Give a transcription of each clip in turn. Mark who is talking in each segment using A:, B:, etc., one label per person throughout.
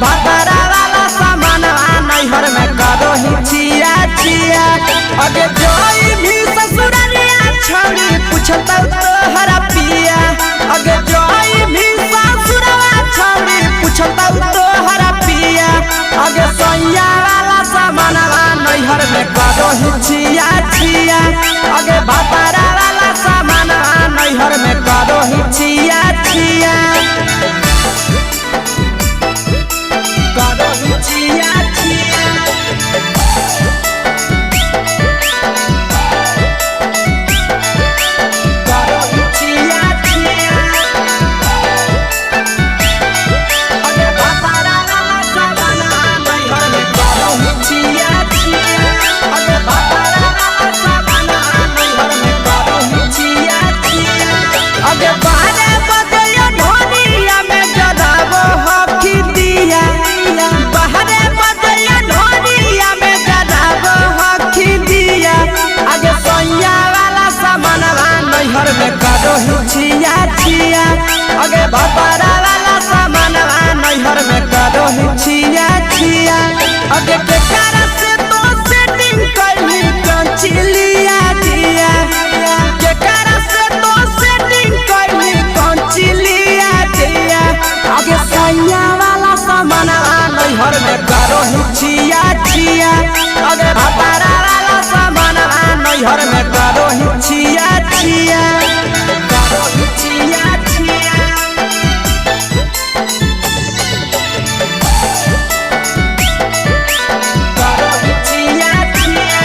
A: भतरा वाला सामानवा नैहर में करो ही छिया छिया। अगे जोई भी ससुरलिया छौड़ी पूछतौ तोहरा पिया। अगे जोई भी ससुरवा छौड़ी पूछतौ तोहरा पिया। अगे सैया वाला सामानवा नैहर में करो ही छिया छिया। अगे भतरा वाला सामानवा नैहर में करो ही छिया छिया। करो ही छिया छिया। करो ही छिया छिया। अगे भतरा वाला सामानवा नैहर में करो ही छिया छिया। अगे भतरा वाला सामानवा नैहर में करो ही छिया छिया। अगे बारे बदया ढोलिया में जराबो हखी दिया। बाहरे बदया ढोलिया में जराबो हखी दिया। अगे सैया वाला सामानवा नैहर में करो ही छिया छिया। अगे भतरा वाला सामानवा नैहर में करो ही छिया छिया। अगे केकरा से तो सेटिंग कैली कंचिलिया दिया। केकरा से तो सेटिंग कैली कंचिलिया दिया। अगे सैया वाला सामानवा नैहर में करो ही छिया छिया। अगे भतरा वाला सामानवा नैहर में करो ही छिया छिया। करो ही छिया छिया। करो ही छिया छिया।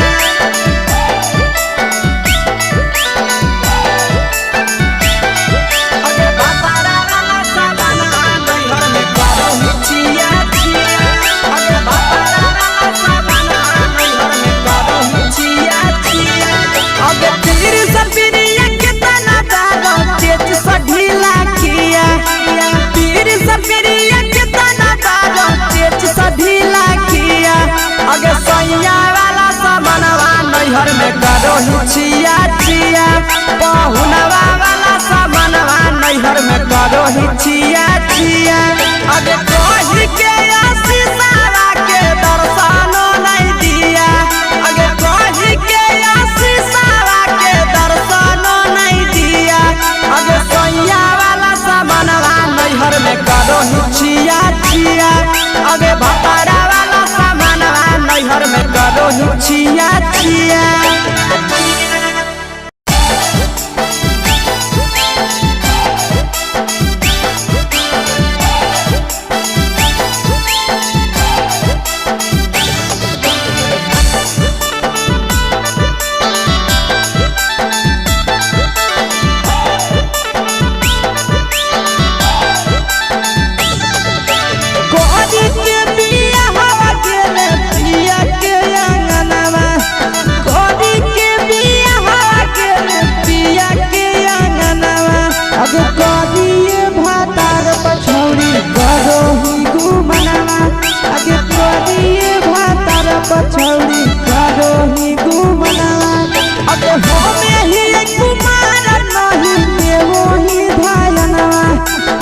A: अगे भतरा वाला सामानवा नैहर में करो ही छिया छिया। अगे भतरा वाला सामानवा नैहर में करो ही छिया छिया। अगे तीर सपिरिया कितना दारो तेज सा ढीला किया। तीर सपिरिया कितना दारो तेज सा ढीला किया। अगे सैया वाला सामानवा नैहर में करो ही छिया छिया। पहुनवा वाला सामानवा नैहर में करो ही छिया छिया। अगे कही के आशीषावा के दर्शनो नहीं दिया। अगे कही के आशीषावा के दर्शनो नहीं दिया। अगे सैया वाला सामानवा नैहर में करो ही छिया छिया। अगे भतरा वाला सामानवा नैहर में करो ही छिया छिया।
B: कोरी के बिया हवा गेले पिया के अंगनवा। कोरी के बिया हवा गेले पिया के अंगनवा। अब कोरी भातार पछौरी करो ही गुमनवा। अब कोरी भातार पछौरी करो ही गुमनवा। अब होमे ही कुमार नहीं देवो ही धायनवा।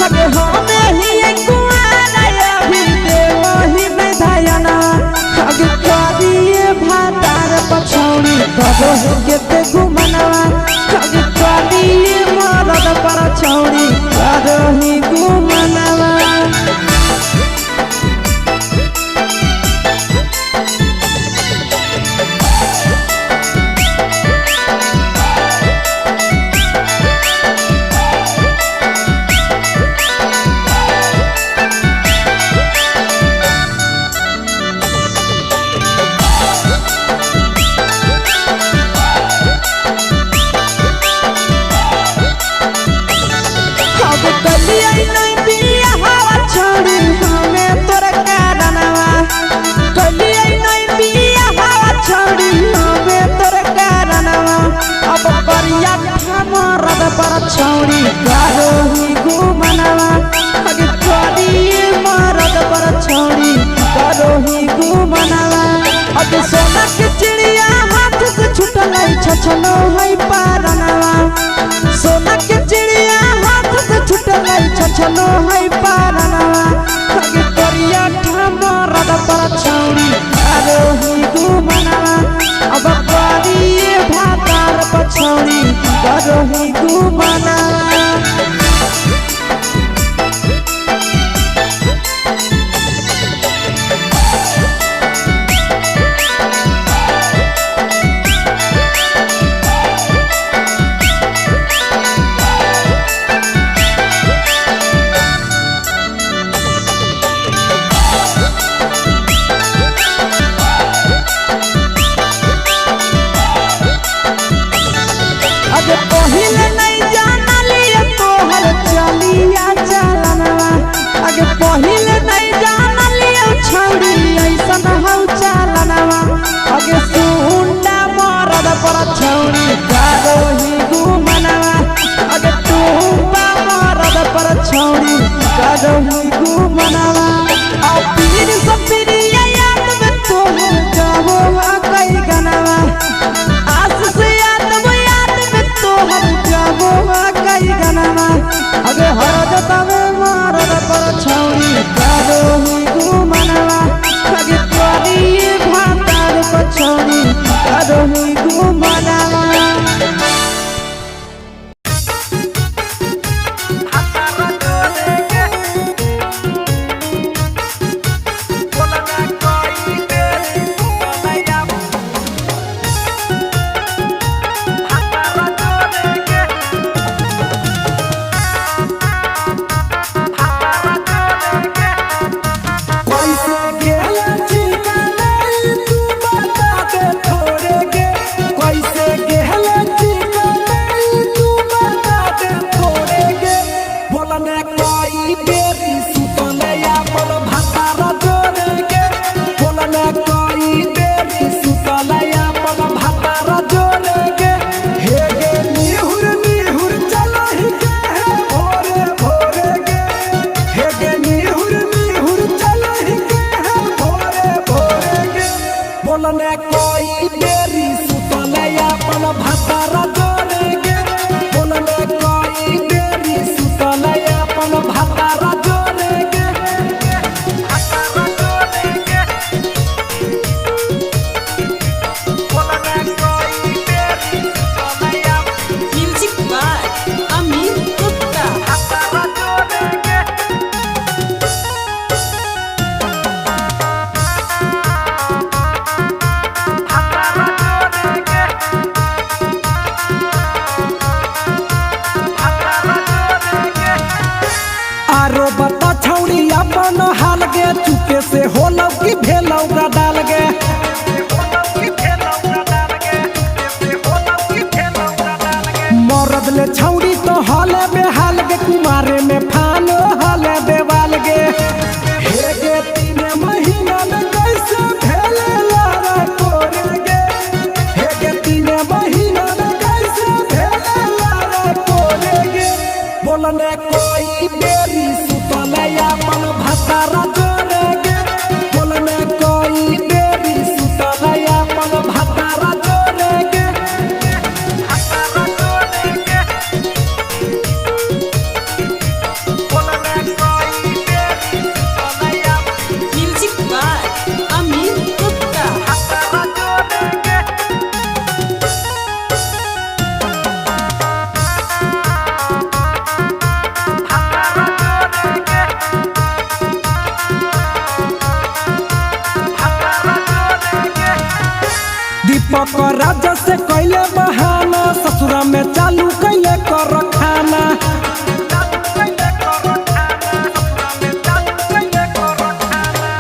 B: अब होमे ही कुमार अभी देवो ही धायनवा। अब कोरी भातार पछौरी करो ही केते गुमनवा। अब कोरी मरद पर छौरी करो ही गुमनवा। अब कलिया नहीं बिया हवा छोड़ी हमें तोर कारणवा। कलिया नहीं बिया हवा छोड़ी हमें तोर कारणवा। अब करिया मरद पर छौरी करो ही गुमनवा। अब करिए मरद पर छौरी करो ही गुमनवा। अब सोना के चिड़िया हाथ से छुटल छछलो है पारनवा। सोना के चिड़िया हाथ से छुटल छछलो है पारनवा। अगे करिया करही गुमना। अगे पहिले नहीं जानली तोहर चलिया चलनवा, अगे पहिले नहीं जानली छौड़ी ऐसन हौ चलनवा। अगे सुंडा मरद पर छौड़ी करही गुमनवा, अगे टूबा मरद पर छौड़ी करही गुमनवा। आ पीर सपीरिया याद में तोहर गावो कई गनवा, आस से याद वो याद में तोहर गावो कई गनवा। अगे हर जतवे मारद पर छौड़ी करही गुमनवा, अगे तोरी भातार पर छौड़ी करही गुमनवा।
A: कैसे गेला ठिकाना तू बता दे थोड़े गे, कैसे गेला ठिकाना तू बता दे थोड़े गे। बोलने कोई बेरी सुतले अपन भातारा जोड़े गे, बोलने कोई बेरी सुतले अपन भातारा जोड़े गे। हे गे निहुर निहुर चलहि के हे भोरे भोरे गे, हे गे निहुर निहुर चलहि के हे भोरे भोरे गे। बोलने कोई बेरी सुतले अपन भातारा जोड़े गे, बोलने कोई बेरी सुतले अपन भातारा जोड़े गे, भातारा जोड़े गे। बोलने कोई बेरी सुतले अपन
C: म्यूजिक बाय अमित गुप्ता।
A: भातारा जोड़े गे। भातारा जोड़े गे, भातारा जोड़े गे। आरो बता छौड़ी अपन हाल गे, चुपे से होलौ कि भेलौ डाल गे। मरद ले छौड़ी तो हले बेहाल गे, कुमारे में फानो हले बेवाल गे। हे गे तीन महीना में कैसे भेले लारा कोरे गे, हे गे तीन महीना में कैसे भेले लारा कोरे गे। बोलने कोई बेरी सुतले अपन भातारा जोड़े गे, बोलने कोई बेरी सुतले अपन भातारा जोड़े गे, भातारा जोड़े गे। बोलने कोई बेरी सुतले अपन
C: म्यूजिक बाय अमित गुप्ता।
A: भातारा जोड़े गे। भातारा जोड़े गे, भातारा जोड़े गे। दीपक राजा से कैले बहाना, ससुरा में चालू कैले कर खाना।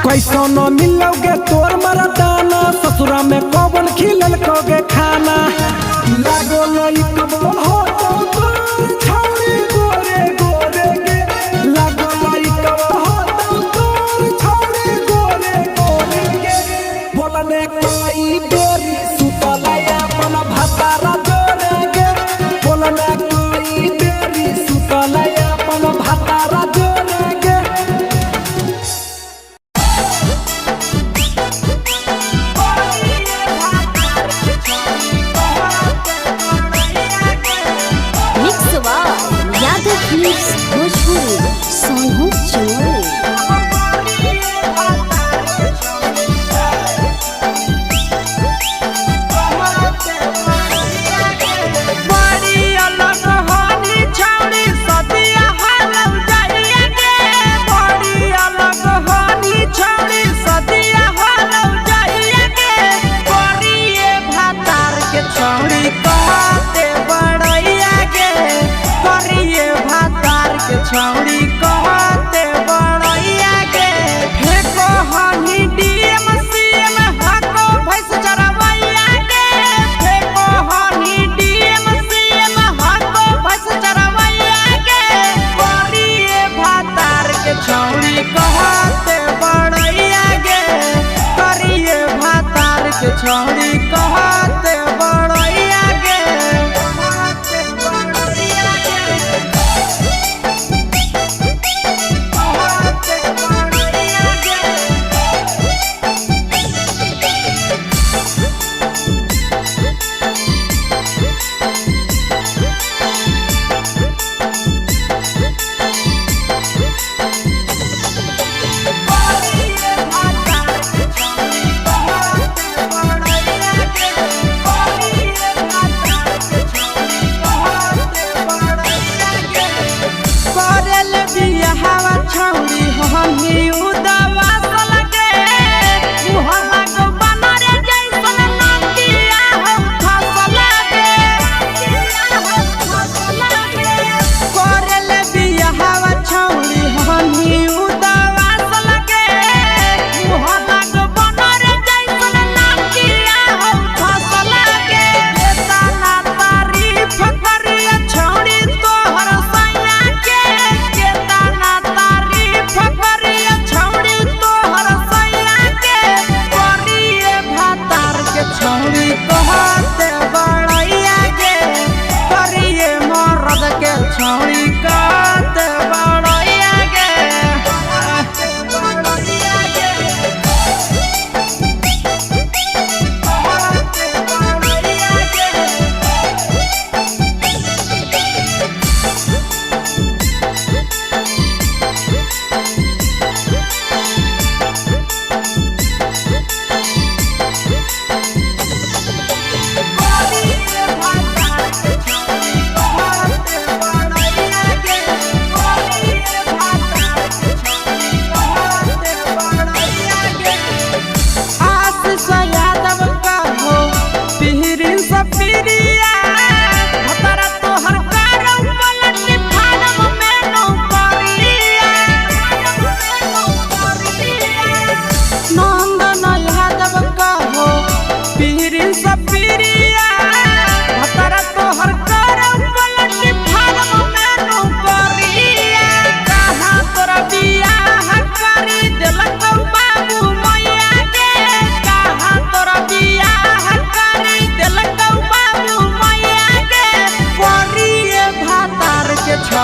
A: कैसो न मिलोगे तोर मरदाना, ससुरा में कौन खिलल कोगे खाना। लागो लई कबो हो तो तोर छौड़ी गोरे गोरे गे, लागो लई कबो हो तो तोर छौड़ी गोरे गोरे गे। बोलने कोई बेरी सुतले अपन भातारा जोड़े गे, बोलने कोई बेरी सुतले अपन भातारा जोड़े गे।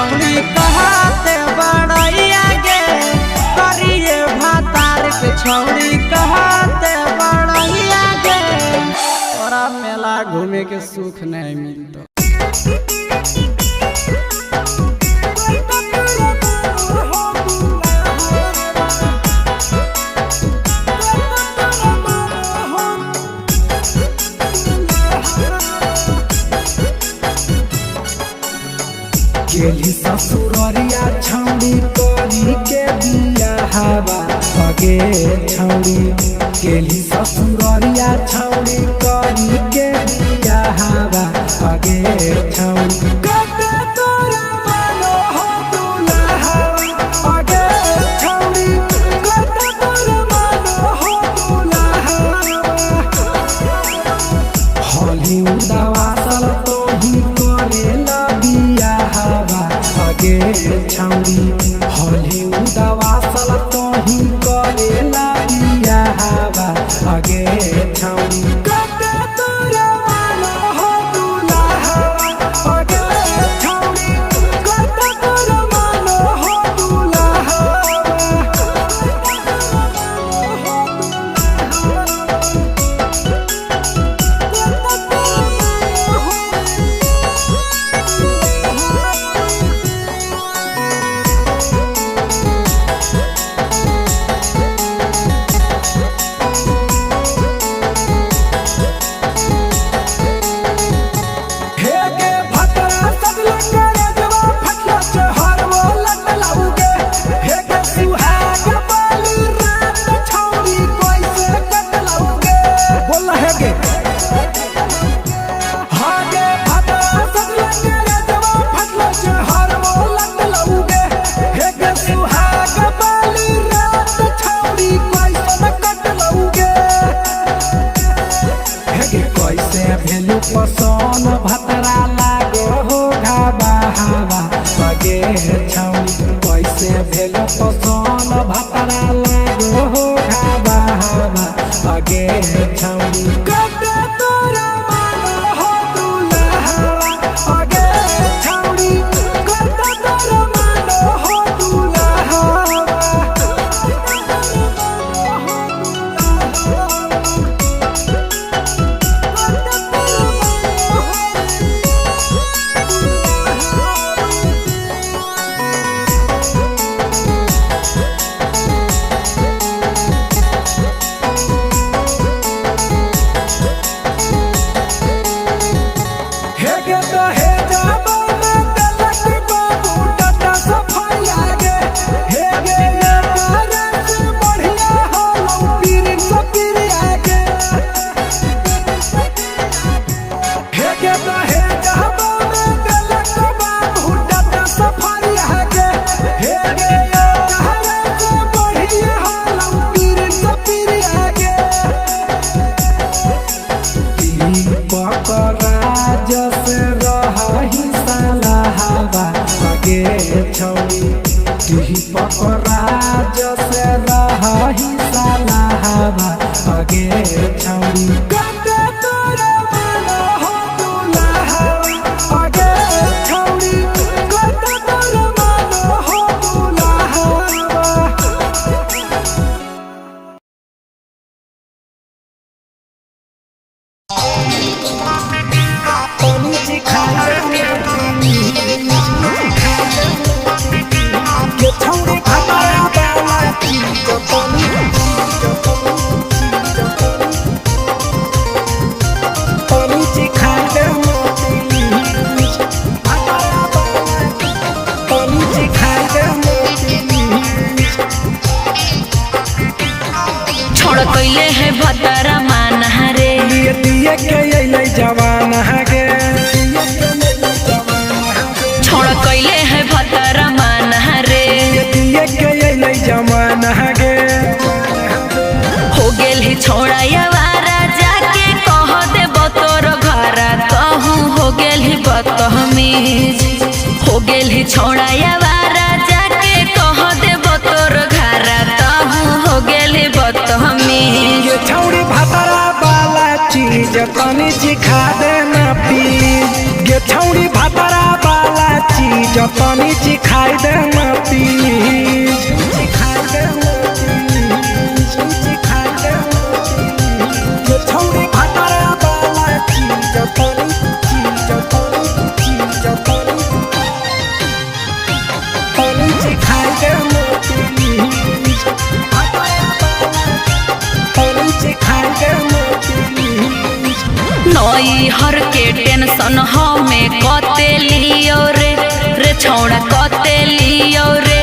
B: छौड़ी कहते बड़ैया गे, करिए भातार के छौड़ी कहते बड़ैया गे। तोरा मेला घूमे के सुख नहीं मिलतो।
A: गेली ससुररिया छौड़ी करी के बिया हवा अगे छौड़ी। गेली ससुररिया छौड़ी करी के बिया हवा अगे छौड़ी। कते तोरा मानो हो दुल्हा अगे छौड़ी, कते तोरा मानो हो दुल्हा। हली उदावासल तोही करेला बिया हवा अगे छौड़ी। हली उदावासल तोही करेला बिया हवा अगे छौड़ी। कते तोरा मानो हो दुल्हा अगे छौड़ी, कते तोरा मानो हो दुल्हा। हे गे भतरा सदला करे जवा फटला चहर वो लटलाउगे। हे गे सुहाग बाली रात छौड़ी कैसे कटलाउगे। बोल हे गे हागे भतरा सदला करे जवा फटला चहर वो लटलाउगे। हे गे सुहाग बाली रात छौड़ी कैसे कटलाउगे। हेगे कैसे भेलु पसन भतरा लागो हो घाबा हवा अगे छौड़ी। कैसे भेलु पसन भतरा लागो हो घाबा हवा अगे छौड़ी। कते तोरा मानो हो दुल्हा अगे छौड़ी, कते तोरा मानो हो दुल्हा। हे गे तो हे जाबो में तलक बाबू टाटा सफाई आगे। हे गे ये तारा से बढ़िया हो लो पीर सपीर आगे। हे गे तो हे जाबो में तलक बाबू टाटा सफाई आगे। हे गे ये तारा से बढ़िया हो लो पीर सपीर आगे। राजस रही सलाहबा अगे छौड़ी। दीपक राजस रही सलाहबा अगे छौड़ी। कते तोरा मानो हो दुल्हा अगे छौड़ी, कते तोरा मानो हो दुल्हा।
D: छोड़ कैले है भतरा माना रे।
A: दिए दिए के अइलै जवाना गे,
D: छोड़ कैले है भतरा माना रे।
A: दिए के अइलै जवाना गे।
D: हो गेल ही छोड़ा यावारा जाके कह दे तोर घरा कहूँ हो गेल ही बदतमीज। हो गेल ही छोड़ा यावारा जाके कह दे तोर घरा कहूँ हो गेल ही बदतमीज।
A: ये छौड़ी भतरा वाला चीज तनी सिखा देना प्लीज। ये छौड़ी भतरा वाला चीज तनी चिखाई देना प्लीज। चिखाई देना प्लीज, चिखाई देना प्लीज। ये छौरी भातारा वाला चीज तनी, चीज तनी, चीज तनी, तनी चिखाई देना प्लीज। भातारा वाला तनी चिखाई देना प्लीज।
D: नई हर के टेंशन हमें कते लियो रे, रे छौड़ा कते लियो रे।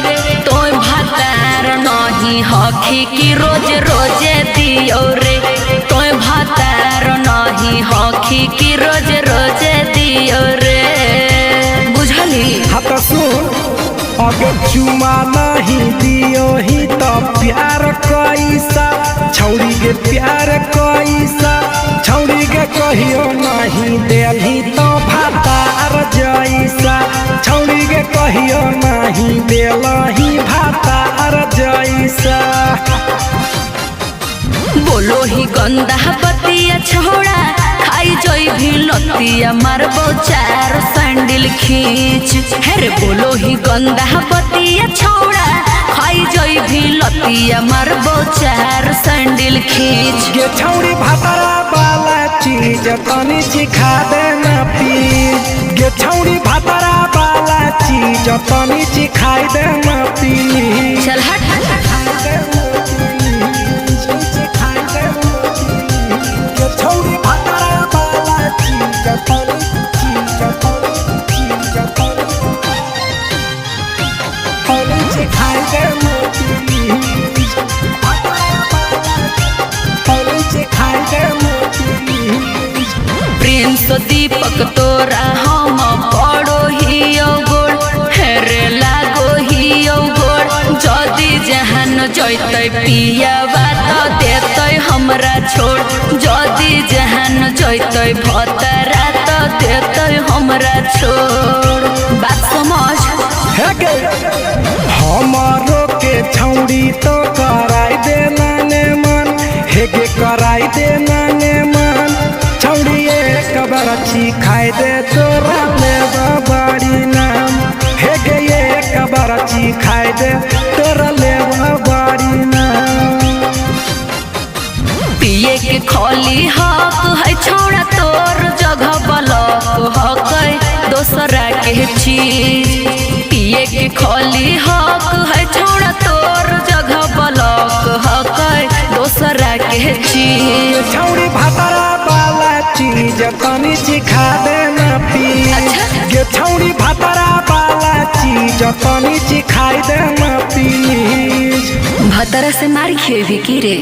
D: तोय भातार नहीं हखी की रोज रोजे दियो रे। तोय भातार नहीं हखी की रोज रोजे दियो रे। बुझली?
A: हाँ तो सुन, अगर चुमा नहीं दियो ही तो प्यार कैसा छौड़ी के, प्यार कैसा छौड़ी के कहियो नहीं देलही तो भातार जैसा। छौड़ी के कहियो नहीं देलही भातार जैसा।
D: बोलो ही गंदा बतिया छोड़ा, खाई जोई भी लतिया मारबो चार सैंडल खींच। हे रे बोलो ही गंदा बतिया छोड़ा, खाई जोई भी लतिया मारबो चार सैंडल खींच।
A: ये छौड़ी भातारा वाला चीज तनी चिखा देना प्लीज। ये छौड़ी भातारा वाला चीज तनी चिखाई देना प्लीज।
D: चल हट। प्रिंस दीपक तोरा हम पड़ो ही गोड़, हेरे लागो ही गोड़। जदि जहान जैतै पियावा त देतै हमरा छोड़। जदि जहान जैतै भतरा त देतै हमरा छोड़। बात समझ।
A: हमारो के छौड़ी तो कराई देना ने मन, हे के कराई देना ने मन। छौड़ी एक बार खाई दे तोरा ले बाड़ी नाम। हे गे एक बार खाई दे तोरा ले बाड़ी नाम।
D: पिए के खोली हक है छोड़ा, तोर जगह बलक हक है दोसरा के चीज। पिए के खोली हक है छोड़ा, तोर जगह बलक हक है दोसरा के चीज।
A: छौड़ी भातारा वाला चीज तनी चिखा देना प्लीज।
D: अच्छा।
A: ये छौड़ी भातारा वाला चीज तनी चिखाई देना प्लीज।
D: भतरा से मार खेबी की रे?